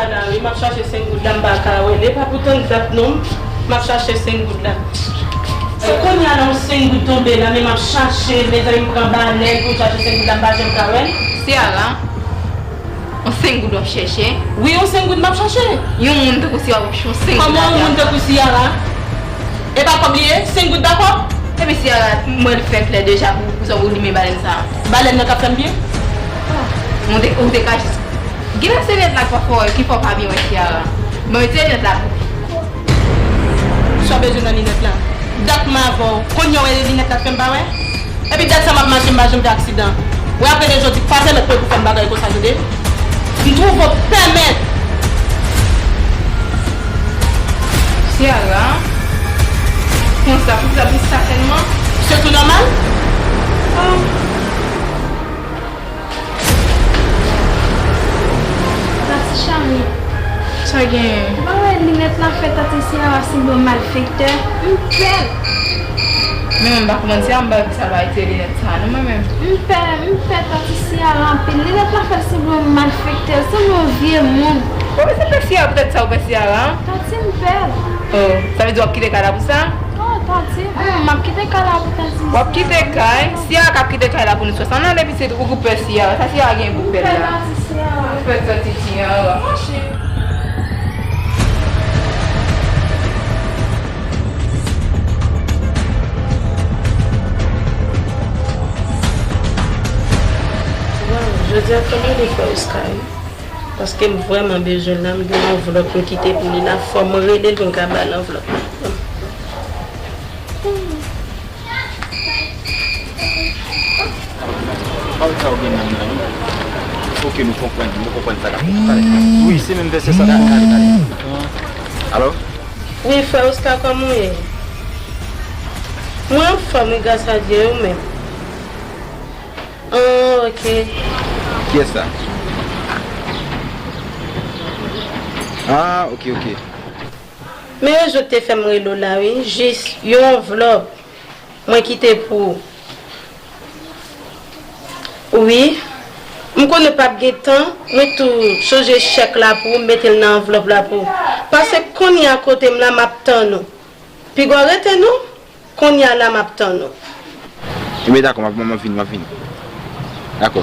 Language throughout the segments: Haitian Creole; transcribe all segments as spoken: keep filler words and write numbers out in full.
La, wi, m ap chache senk goud la, m pa ka wè l. E pa pou tann dat non, m ap chache senk goud la. Se kounye a la yon senk goud tonbe la, men m ap chache, mezanmi, m pran balèn pou m chache senk goud la, m pa janm ka wè l. Ciara, yon senk goud w ap chèche? Wi, yon senk goud m ap chache. Yon moun tankou Ciara w ap chèche yon senk goud la? Kòman yon moun tankou Ciara? E pa kòb li ye? Senk goud pa kòb? Epi Ciara, m wè l fè klè deja pou, pou sa w limen balèn sa. Balèn nan k ap fè m byen? Ou te, ou te ka jis Genlè se linèt la ki fè w, ki fè w pa byen wè Ciara. Mwen mete linèt la pou ou. Sa w bezwen nan linèt la? Dat m avè w, kounye a w wè linèt la fè m pa wè? Epi dat sa m ap mache m pa janm fè aksidan. Wè apre de jodi pa pèmèt mwen pou fè m bagay konsa tande. M twouve w pèmèt. Ciara, konsa pou sa, pou sa sèlman? Se tou nòmal? Oh. Tati Chami. Sa genyen? Bagay linèt la fè tati Ciara sanble yon malfektè. M pè l. Men mwen m pa konprann Ciara, m pa wè kisa l va retire linèt sa non mwen menm. M pè, m pè tati Ciara anpil. Linèt la fè l sanble yon malfektè, l sanble yon vye moun. Ou bezwen pè Ciara poutèt sa ou pè Ciara? Tati m pè l. Oh, sa vle di w ap kite kay la pou sa? Oh, tati, m ap kite kay la pou tati. W ap kite kay? Ciara k ap kite kay la pou nou swa sa. Ann ale pitit, ou pè Ciara. Sa Ciara gen pou pè l la? Ou pè tati Ciara. Waw, jodi a fò m rele frè Oscar wi. Paske m vrèman bezwen l la, m gen yon anvlòp m kite pou li la, fò m rele l pou m ka ba l anvlòp la. Pawòl sa yo gen nan men l wi. Fò ke nou konprann, nou konprann sa k ap fèt. Wi, se menm vèsè sa m konprann. Alo? Wi, frè Oscar, kòman w ye? Mwen anfòm wi, gras a Dye, e ou menm? Ah, ok. Kiyès sa? Ah, ok, ok. Men rezon k te fè m rele w la wi, jis yon anvlòp mwen kite pou ou. Wi, m konnen w p ap gen tan, mwen tou chanje chèk la pou ou, m mete l nan anvlòp la pou ou. Pase kounye a kote m la, m ap tann ou. Piga w rete non. Kounye a la m ap tann ou. Ebyen dakò, m ap, m ap vini, m ap vini. Dakò.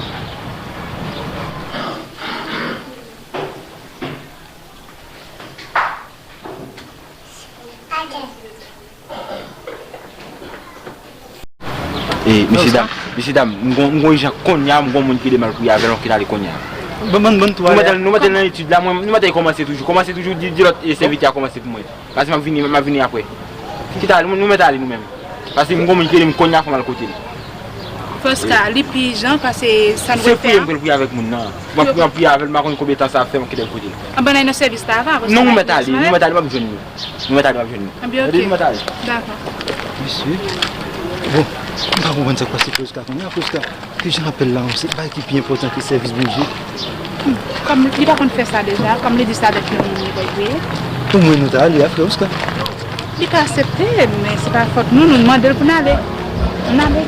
E, mesye dam, mesye dam, m gon, m gon ijan kounye a, m gon moun ki rele m al kouri avè l, nou kite ale kounye a. Bon, bon, bon, tou alè. Nou mete l, nou mete l nan etid la, mwen, nou mete l kòmanse toujou, kòmanse toujou, di, di lòt, e, sèvitè a kòmanse pou mwen. Pase m ap vini, m ap vini apre. Kite ale, nou mèt ale nou menm. Pase m gon moun ki rele m kounye a fò m al kote l. Frè Oscar, li pi ijan pase sa nou pral fè a. Se priye m pral priye avèk moun nan. M ap, m ap priye avè l, m pa konn konbyen tan sa ap fè m kite l kote l. Anben nan sèvis la avan. Non, nou mèt ale, nou mèt ale, m ap jwenn nou. Nou mèt ale, m ap jwenn nou. Anben, ok. Tande, nou mèt ale. Dakò. Mesye. Bon, m pa konprann sa k pase Frè Oscar kounye a, Frè Oscar. Kijan apèl la, se bagay ki pi enpòtan ke sèvis Bondye. Kòm li pa konn fè sa deja, kòm li di se avèk yon moun li pral priye. Omwen nou ta ale a, frè Oscar. Li ka aksepte, men se pa fòt nou, nou mande l pou n ale. Ann ale.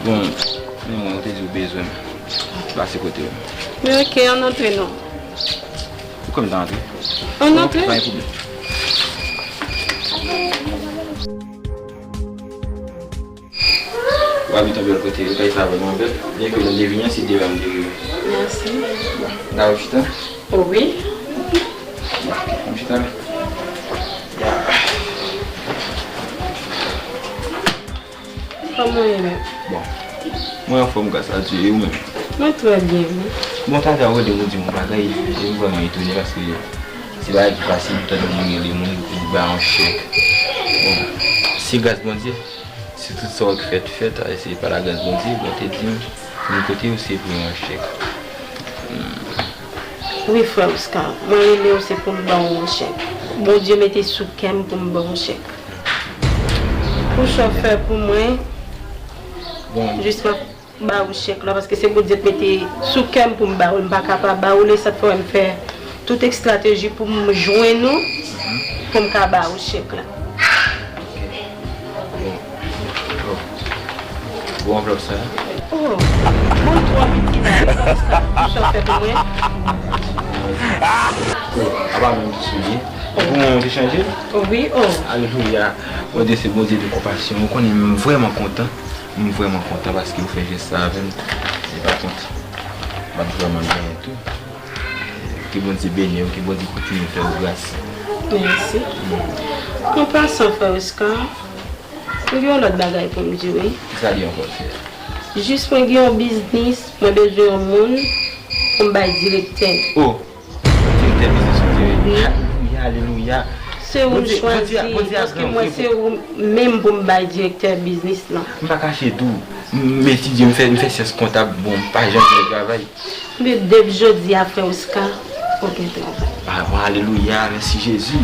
Bon, men mwen, ou te di ou bezwen m. Pase kote yo. Men ok, ann antre non. Ou kwè m ta antre? Ann antre. Ok, pa gen pwoblèm. W abite yon bèl kote, wi, kay sa vrèman bèl. Byen ke lè m te vini an, se demen m te rive. Mèsi. Bon, n a chita? Wi. Bon, n a chita la. Ya. Kòman w ye menm? Bon, mwen anfòm gras a Dye, e ou menm? Mwen trè byen, wi. Bon, tata, ou rele m, ou di m yon bagay, e m vrèman etone paske se bagay ki fasil pou tande moun rele moun pou ba yon chèk. Bon, se gras Bondye, si tout sa w k fèt fèt, se pa lagras Bondye, bon, te di m, vin kote yo, se pou yon chèk. Hmm. Wi, frè Oscar, mwen rele w, se pou m ba w yon chèk. Bondye mete sou kè m pou m ba w yon chèk. Pou sa w fè pou mwen, jis m ap ba ou chèk la, paske se Bondye k mete sou kè m pou m ba ou l, m pa ka pa ba ou l, e sa k fè w wè m fè tout estrateji pou m jwenn ou, pou m ka ba ou chèk la. Bon. Oh. Bon anvlòp sa. Oh, bon, twò piti la, e frè Oscar, pou sa w fè pou mwen. Oh, apa menm ki soulye. Bon, ou te chanje? Wi, oh. Alelouya. Bondye se Bondye de konpasyon. Ou konnen m vrèman kontan. M vrèman kontan paske ou fè jès sa avè m. Se pa kont. M ap vrèman byen tou. Ke Bondye beni w, ke Bondye kontinye fè w gras. Mèsi. An pasan, frè Oscar, m gen yon lòt bagay pou m di w, wi. Kisa li ankò, chè? Jis mwen gen yon biznis, mwen bezwen yon moun pou m bay direktè. Oh, direktè biznis ou di, wi. Wi. Alelouya, alelouya. Se ou m chwazi, paske mwen se ou menm pou m bay direktè biznis lan. M pa kache tou. M etidye, m fè, m fè syans kontab, bon, m pa janm gen travay. Men depi jodi a, frè Oscar, ou gen travay. Ah, bon, alelouya, mèsi Jezi.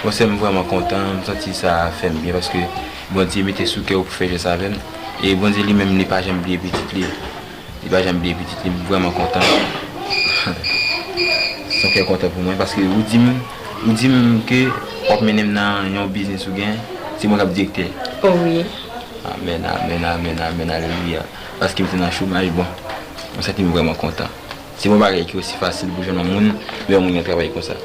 Bon, sè m vrèman kontan, m santi sa fè m byen paske Bondye mete sou kè w pou fè jès avè m. E Bondye li menm, li pa janm bliye pitit li. Li pa janm bliye pitit li, m vrèman kontan. Se yon kè kontan pou mwen, paske ou di m, ou di m ke w ap mennen m nan yon biznis ou gen, se mwen k ap direktè. Oh wi. Amèn, amèn, amèn, amèn, alelouya. Paske m te nan chomaj, bon, m santi m vrèman kontan. Se yon bagay ki osi fasil pou jwenn yon moun, lè yon moun gen travay konsa.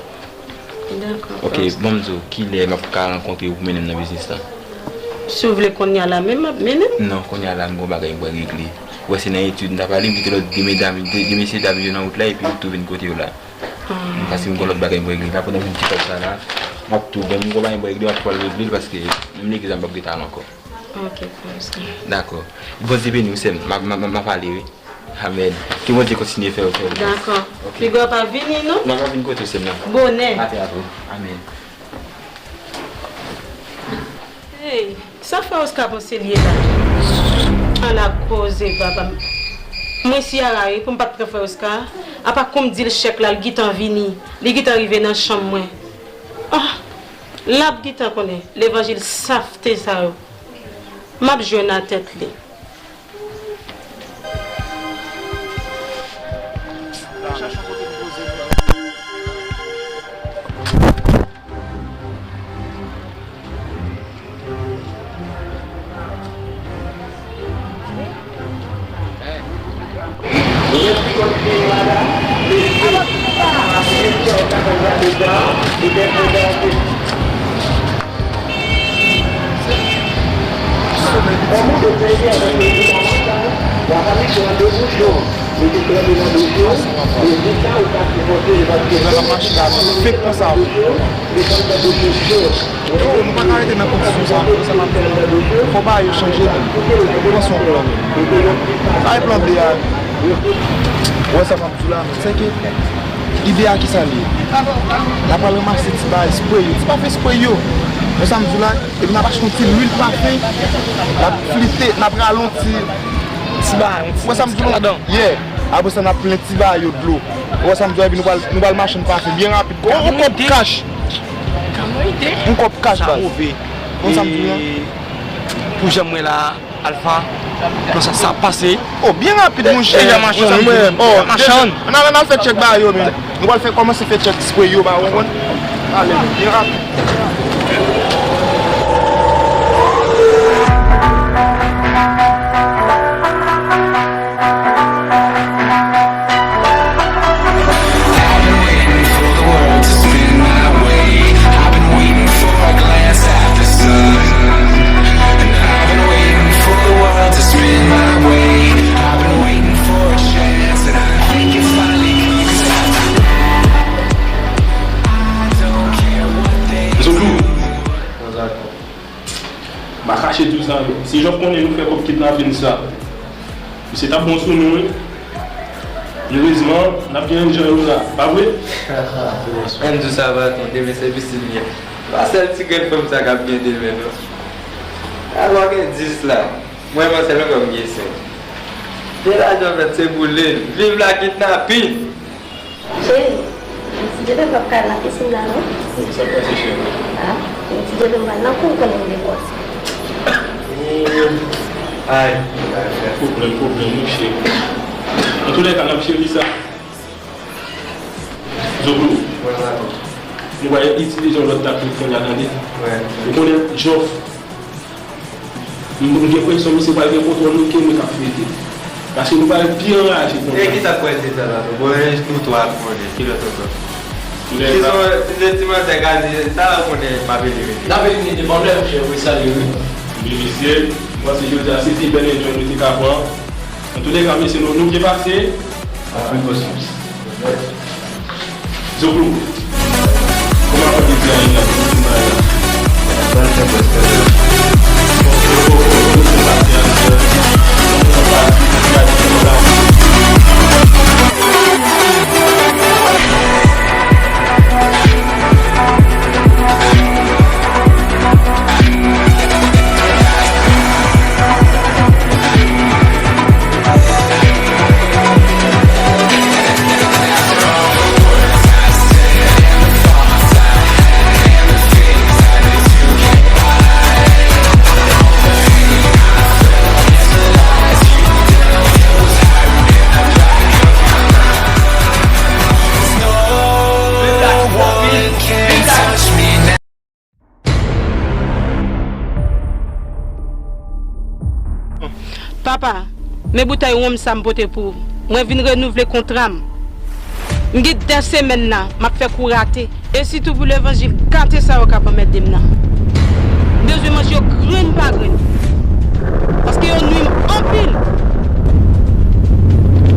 Dakò. Ok, bon, m di w, kilè m ap ka rankontre w pou mennen m nan biznis lan? Si w vle kounye a la menm, m ap mennen w. Non, kounye a la, m gen yon bagay m pral regle. Ou wè, se nan etid m t ap ale, m kite lòt de medam, de, de mesye dam yo nan wout la, epi m tou vin kote w la. Ah, paske m gen lòt bagay m pral regle. La, pandan m vin ti kòb sa la, m ap tou, bon, m gen yon bagay m pral regle, m ap tou pral regle l, paske menm legliz la, m p ap rete al ankò. Ok, frè Oscar. Dakò. Bondye beni w, sè m. M ap, m ap, m ap ale, wi. Amèn. Ke Bondye kontinye fè w, fè w. Dakò. Ok. Piga w pa vini, non? Non, m ap vin kote w, sè m nan. Bonè. Atè avè w. Amèn. Hey, sa frè Oscar panse l ye la? Ala koze, papa m. Mwen si Yara, wi, pou m pa t pran frè Oscar. Apa kou m di l chèk la, l gentan vini. Li gentan rive nan chanm mwen. Ah, l ap gentan konnen. Levanjil safte sa yo. M ap jwenn a tèt li. Machin la fèk konsa. Yo, nou pa ka rete nan kondisyon sa, sa pa bon. Fò bagay yo chanje, men. Pran swen w, plan. Sa e plan B a. Ou wè sa m ap di w la, se ke ide a ki sa l ye? N ap al ranmase ti bagay spray yo, ti pafen spray yo. Wè sa m di w la, epi n ap achte yon ti lwil pafen, n ap flite, n ap rale yon ti, ti bagay, yon ti, wè sa m di w la? Yeah. Apre sa, n ap plen ti bagay yo dlo. Ou wè sa m di w la, epi nou pral, nou pral mache, nou pase byen rapid. Yon, yon kòb kach. Yon kòb kach, baz. Ou wè sa m di w la? Pou jan m wè la, Alpha, plan sa, sa ap pase. Oh, byen rapid, monchè. Deja machann, wi, deja machann. Ann al, ann al fè tchèk ba yo, men. Nou pral fè, kòmanse fè tchèk spray yo ba yo, konprann? Ale, byen rapid. I've been waiting for the world to spin my way. I've been waiting for a Si Jòf konnen nou fè kòb kidnapin sa, misye t ap bon sou nou, wi. Erezman, n ap gen jan yo la, pa vre? Ann di w sa, patwon, demen se pisin li ye. Pa sèl ti grenn fanm sa k ap gen demen, non. Alò gen dis la, mwen, mwen sèl ankò m gen senk. Gen lajan fèt, se boule l. Viv la kidnapin! Cheri, ti Djebe p ap ka al nan pisin nan, non. Sa k pase, cheri? Ah, ti Djebe m pral nan kou, ou konnen m gen bwòs. Ay, pwoblèm, pwoblèm, wi, cheri. Antoulèka, n ap jere sa. Zoklou, nou va itilize yon lòt taktik kounye a, tande. Ou konnen Jòf, m, m gen enpresyon misye pral gen kontwòl nou ke nou k ap fete. Paske nou pral pi anraje kounye a. E kisa k pral fete la, non? Bon, e nou twa ap konnen, ki lòt ankò? Kison, ti manzè ka di, sa la konnen m ap elimine. N ap elimine depi lè, monchè, wi, sa li, wi. Wi, mesye, m panse jodi a se pi bèl enjoy nou te ka pran. Antoulèka, mesye, nou, nou byen pase. Anpil konsyans. Zoklou, kòman w ap di a Ina pou nou fè bagay la? Papa, men boutèy wonm sa m pote pou ou. Mwen vin renouvle kontra m. M gen de semèn la, m ap fè kou rate. E sitou pou levanjil gate sa yo k ap anmède m nan. M bezwen manje yo grenn pa grenn. Paske yo nwi m anpil.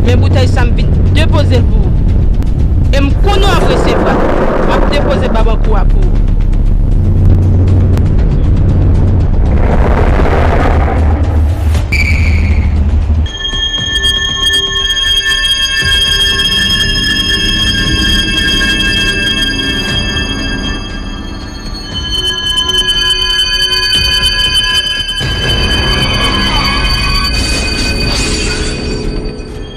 Men boutèy sa m vin depoze l pou ou. E m konnen w ap resevwa l. M ap depoze babankou a pou ou.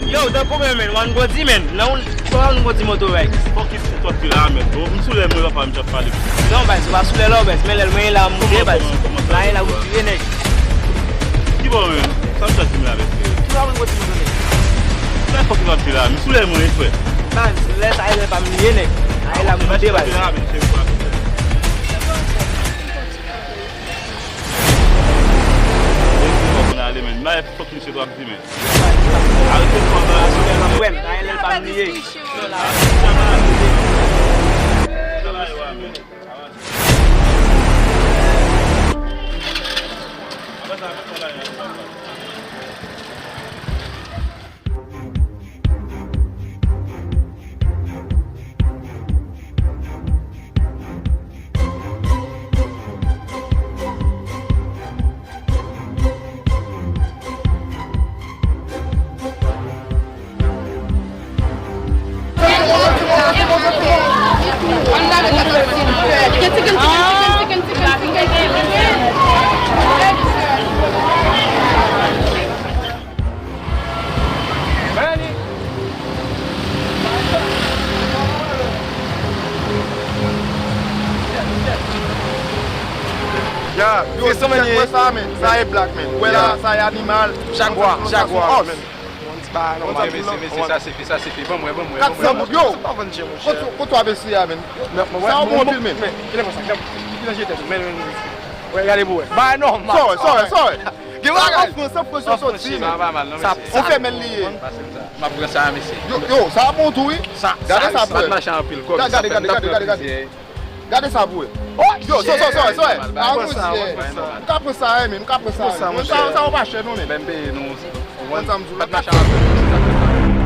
Yo, w t ap koupe men, w ann grandi men. Nan w, w ann grandi moto, baz. Fòk li fè twòp fi la, men. Bon, m sou lè mwen, papa, m t ap pale. Non, baz, ou pa sou lè la, baz. Men lè l mwen la, m moute, baz. Kòman, kòman sa ye? Mwen la pou tiye nèg. Ki bò, men? Sa m t ap di m la, bèt, frè? Ki bò, mwen grandi moto, nèg? Lè fòk li pa fè la, men sou lè mwen, frè. Baz, lè sa, e lè pa m li ye, nèg. Sa e la m moute, baz. Fòk nou ale, men. Fòk misye twòp di, men. Arete fò, baz. Wè m, sa e lè pa m li ye. Ya, yo, sa, men, sa e black, men. Wè la, sa e animal. Chak bwa, chak bwa, men. Yon ti bagay, non, mesye, mesye, sa sifi, sa sifi. Ban mwen, ban mwen, ban mwen. Kat san goud, yo. Kote w ap eseye a, men? Sa yo bon anpil, men. Men, kilè konsa, kilè, kilè jete, men, men, men. Wè, gade pou wè. Bagay nòmal. Sòrè, sòrè, sòrè. Gen bagay. An Frans, an Frans, yo soti, men. Sa pa mal, non, mesye. On fèmen li ye. M ap pran sa, mesye. Yo, yo, sa bon tou, wi. Gade sa pou wè. Gade, gade, gade, gade, gade. Gade sa pou wè. Yo, sòrè, sòrè, sòrè. A, mesye. M ka pran sa, men, m ka pran sa. Sa yo pa chè, non, men. Ban m peye nou. Ou konprann sa m di w la?